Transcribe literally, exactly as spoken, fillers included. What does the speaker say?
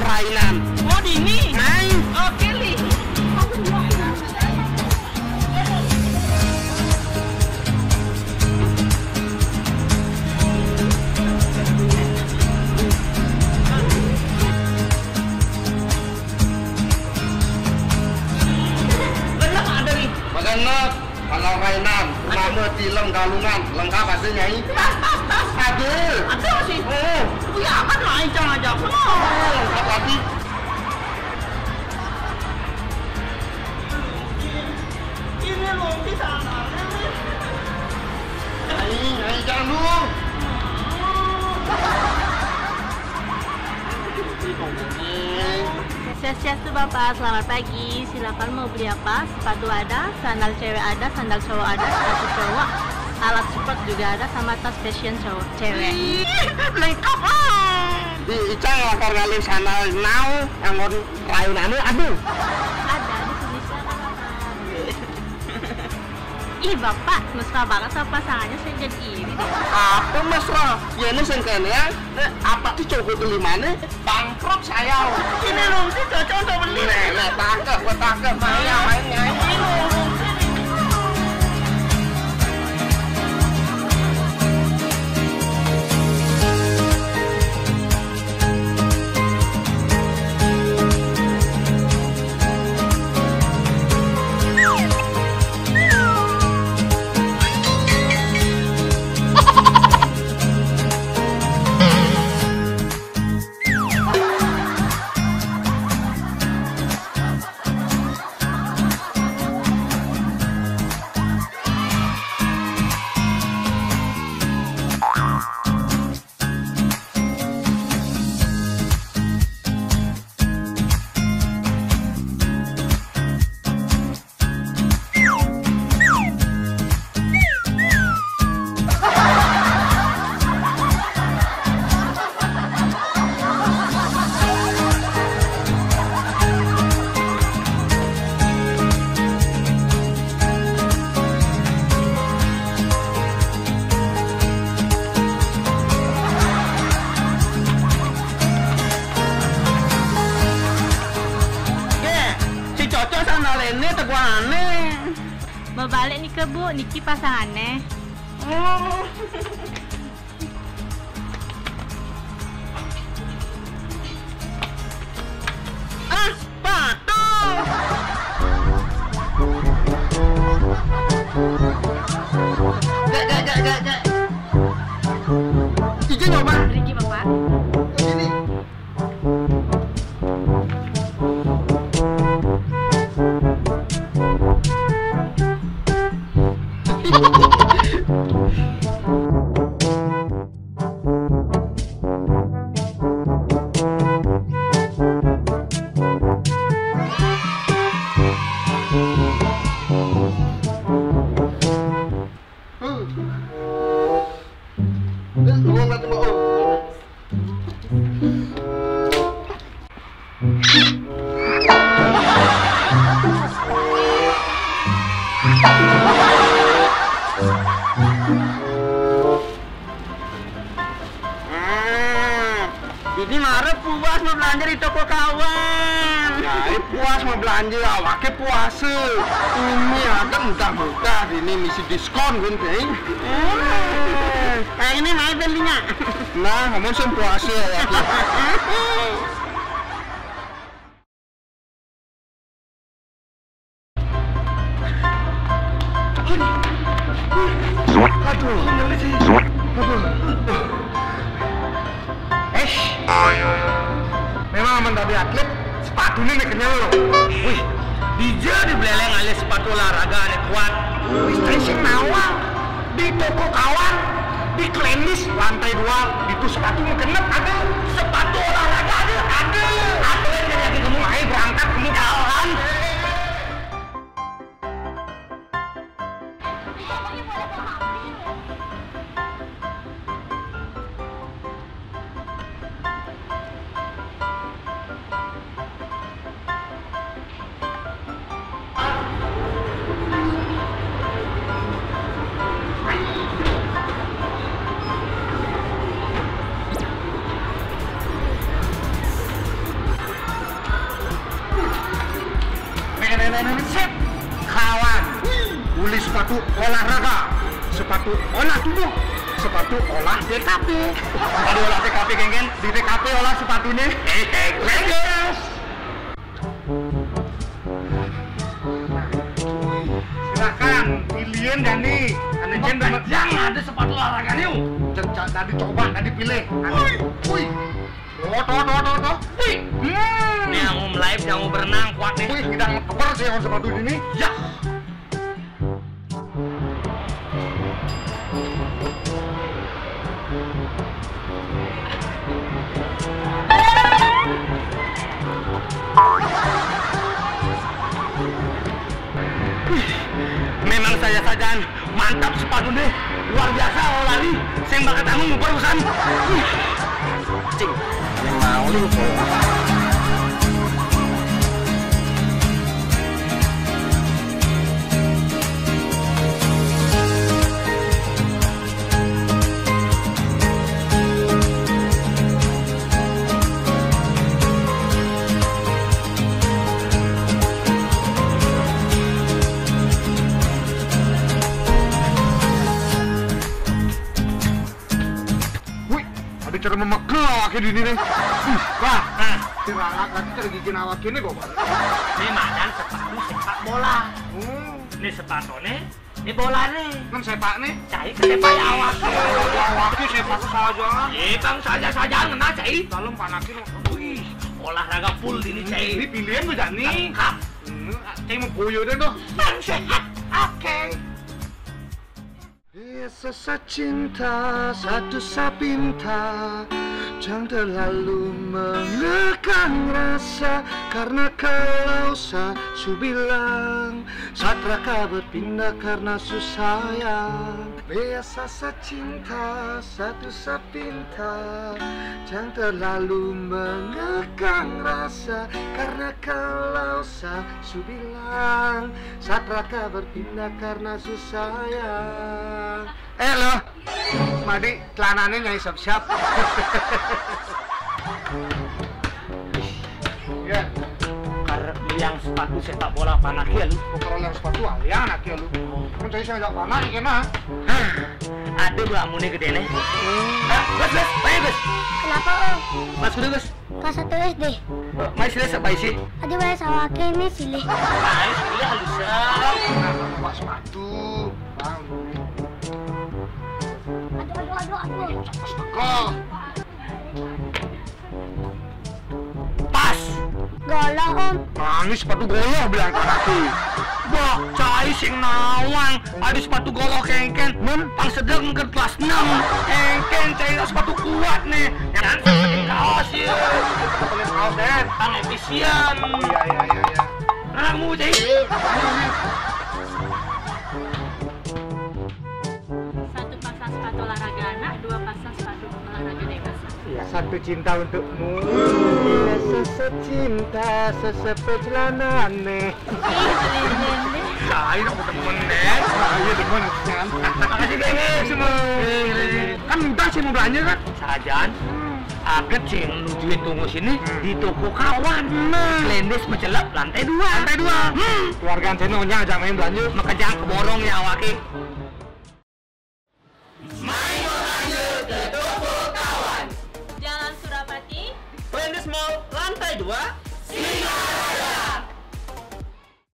Rainan. Oh, dini. Main. Oke, Li. Lengkap ada nih. Makan nak, kalau mainan, nama tilem galungan, lengkap ada, Nyai. Tas, tas, tas. Ada. Ada sih. Oh. Iya, kan main jangan aja. Oh, lengkap lagi. Ini loh, di sana. Nyai, Nyai, jangan dulu. Swastiastu, Bapak, selamat pagi. Silakan mau beli apa? Sepatu ada, sandal cewek ada, sandal cowok ada, sepatu cowok, alat sport juga ada, sama tas fashion cowok, cewek. Ih, lengkap ah. Di Icang lakar ngalih sandal nau anggon rayu nanu, aduh. Ada di sini, silakan, Bapak. Ih, Bapak, mesra banget sama pasangannya, saya jadi iri deh. Apa mesra? Ya, ini sing kene ya. Eh, apa sih cowok kelimane? Bangkrut saya. Ini loh, si cocok untuk beli. Nih, nih, tangkep, gua tangkep. Ayo, ayo, ayo. Ini loh, sini. Gek, si Coco sandalene teguane. Mau balik nih ke Bu, niki pasangane. Oh. Ah, sepatu. Gek, gek, gek, gek, gek. Izin, Bapak. Pergi, Bapak. Ini. Hmm, ini mare puas mau belanja di toko kawan. Nah, ini puas mau belanja, awake puase. Ini ada mudah-mudah ini misi diskon kan, Bang. Hmm, kayak ini mau belinya. Nah, kamu sing puase awake. Aduh, ngeri sih. Aduh. Eh, memang aman tadi atlet, sepatunya nih kenyal loh. Wih, dija dibeleleng alias sepatu olahraga ane kuat. Wih, saya sih nawar. Di toko kawan, di Klenis lantai dua, itu sepatu mau genep ada. Sepatu olahraga ada, ada. Ada yang nyari kamu, ayo berangkat kamu jalan. Beli sepatu olahraga, sepatu olah tubuh, sepatu olah T K P. Aduh, olah T K P, geng, geng. Di T K P olah sepatu nih. Eh, eh, Rangers. Silakan, pilihan dah nih. Ane jen demen. Jangan ada sepatu olahraga nih. Cek, cek, tadi coba, tadi pilih. Wih, wih. Oh, toh, toh, toh, toh. Wih. Hmm. Nih, yang mau live, yang mau berenang, kuat nih. Wih, kita ngeper sih yang sepatu ini. Ya. Memang saya saja mantap sepatu deh, luar biasa kalau lari, saya bakal tanggung barusan. Cing, mau lu. Wih, ada cara memekel awake dini nih. Wih, bah. Nah, si Rangga tadi cara gigin awake ini kok. Ini madan sepatu sepak bola. Hmm. Ini sepatu nih, ini bola nih. Kan sepak nih. Cai ke sepak ya awake. Awake sepak saja. Iya, bang, saja-saja ngena, cai. Dalam panasin. Wih, olahraga full ini, cai. Ini pilihan tuh, Jani. Lengkap. Hmm, cai mau boyo deh tuh. Bang sehat. Oke. Biasa sacinta, satu sapinta. Jangan terlalu mengekang rasa, karena kalau sa su bilang, saat raka berpindah karena su sayang. Biasa sacinta, satu sapinta. Jangan terlalu mengekang rasa, karena kalau sa su bilang, saat raka berpindah karena su sayang. Eh, lo, Madi, celananya nyai siap-siap. Ya. Kar yang sepatu sepak bola apa anak ya lu? Oh, kalau yang sepatu ah, yang anak ya lu. Kan saya saya nggak panas ya kena. Ada dua amune gede nih. Ah, Gus, Gus, ayo Gus. Kenapa, Om? Mas kudu Gus. Kelas satu S D. Mas silih siapa isi? Aduh, bahasa awake ini silih. Nah, silih halusan. Nah, bawa sepatu. Bang. Aduh, aduh, aduh, aduh. Pas. Goloh, Om. Nah, ini sepatu goloh bilang kan aku. Bah, cai sing nawang. Ada sepatu goloh kengken. Men, pang sedeng ke kelas enam. Kengken cai sepatu kuat nih. Jangan sepatu kaos ya. Sepatu kaos deh. Pang efisien. Iya, iya, iya, iya. Anakmu cai. Satu pasang sepatu olahraga anak, dua pasang sepatu olahraga dewasa. Iya, satu cinta untukmu. Sesecinta, sesepe celanane. Ih, beliin deh. Nah, ini aku demen deh. Nah, iya demen kan. Makasih, Bang. Semua. Kan udah sih mau belanja kan? Sajan. Aget sih nujuin tunggu sini di toko kawan. Nah. Klendis mecelep lantai dua. Lantai dua. Hmm. Keluarga Ceno nya ajak main belanja. Makejang keborong ya awake. Main belanja ke toko kawan. Jalan Surapati. Klendis Mall lantai dua.